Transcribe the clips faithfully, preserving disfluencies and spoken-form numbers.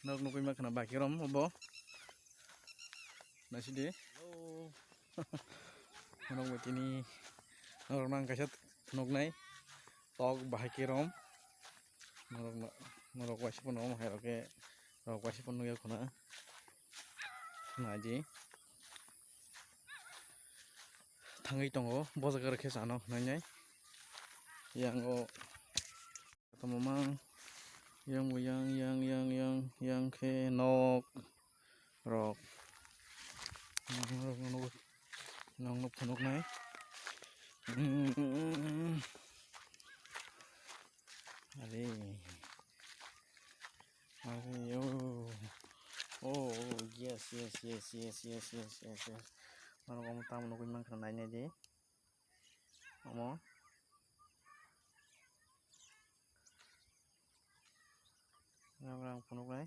Norok nugwi mankha na bahai khe rom obo. Naisidi. Hello. Norok bai tini norok nang kaisa phunuknai tok bahai khe rom. Norok no, norok waisa phano omo hai rok khe rok waisa phano nugya khuna. Naidi. Thangwi tongo, bo jaga rok khe chano hwnwi nai. Yang o tongmomang, yang bo yang, yang, yang, yang, yang khe nok rok. Nok, nok, nok phunuknai. Are. Are, oh. Oh, oh, yes, yes, yes. Norok omo tamo nugwi mankha nainai di. Omo. Norok ang phunuknai.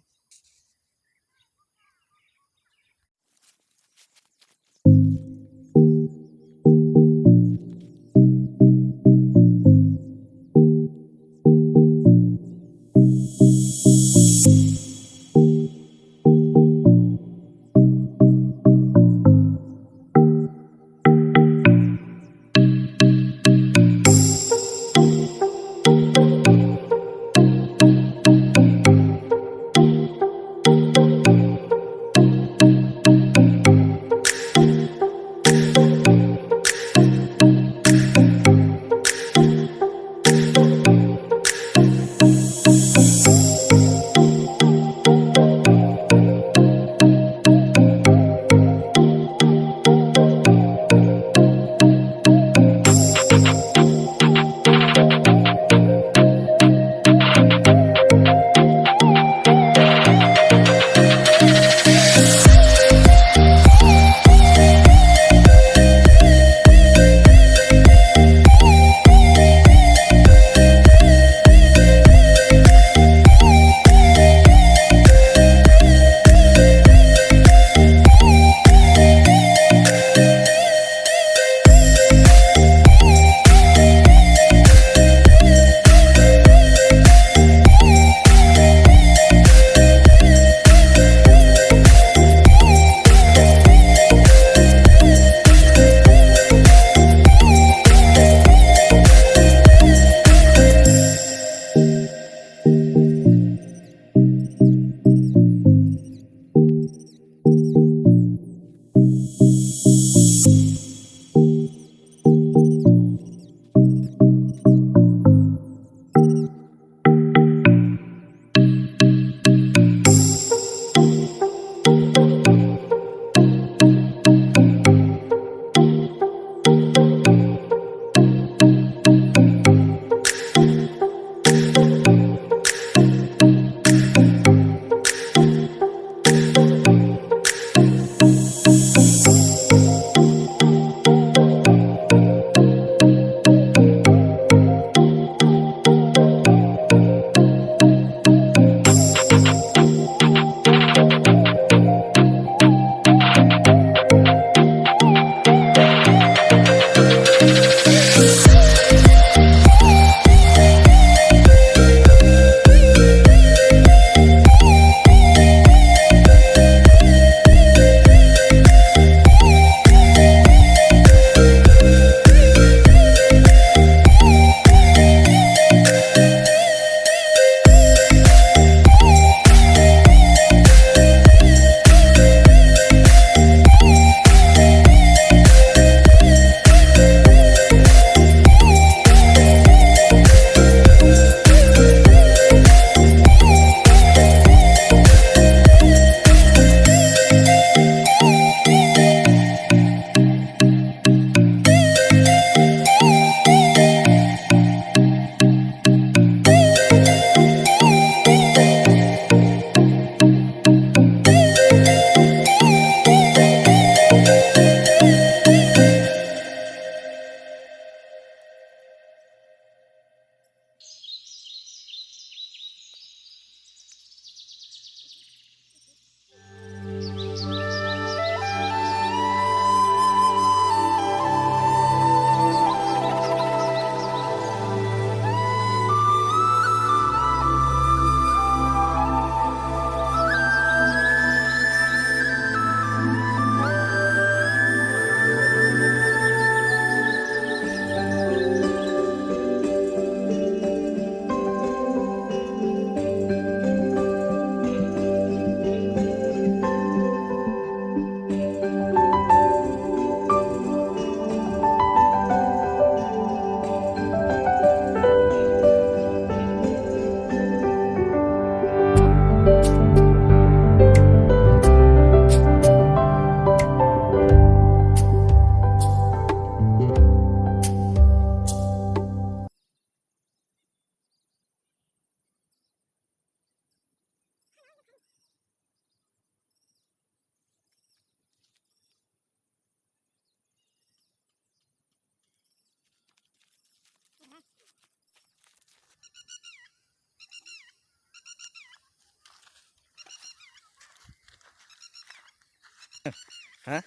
Ha?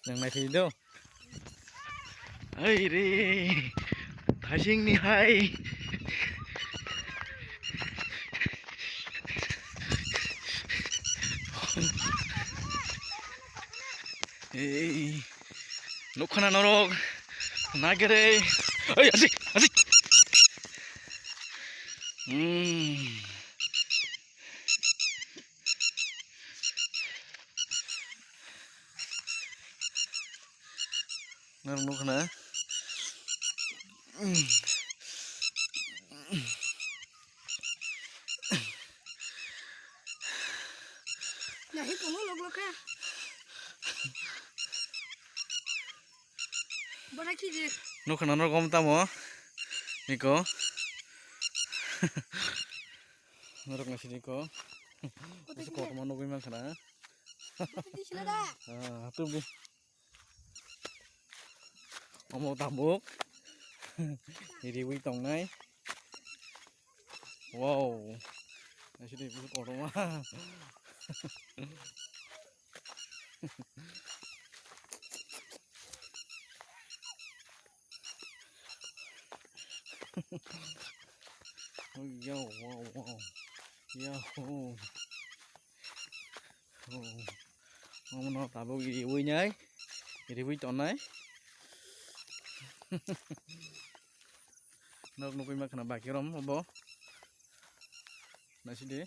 Nang nai phai do. Hai re. Thasing ni hai. Ei. Nukhana norok. Nagere. Ei, asik, asik. Hmm. Nang nukhana. Nahi komo log log kha. Bora ki je. Nukhana norok om tamo. Niko. Norok nasi niko. Kote Nasi ki je. Kokma nugui man khana. Kote di sila da. Ah, hatum di. Omo tabuk. Riwi tongnai. Wow. Nasi di busu kotorma. Yo, wow, wow. Yahoo. Oh. Omo no tabuk riwi nai. Riwi tongnai. Nok nugui ma khana baki rom obo. Nasi di.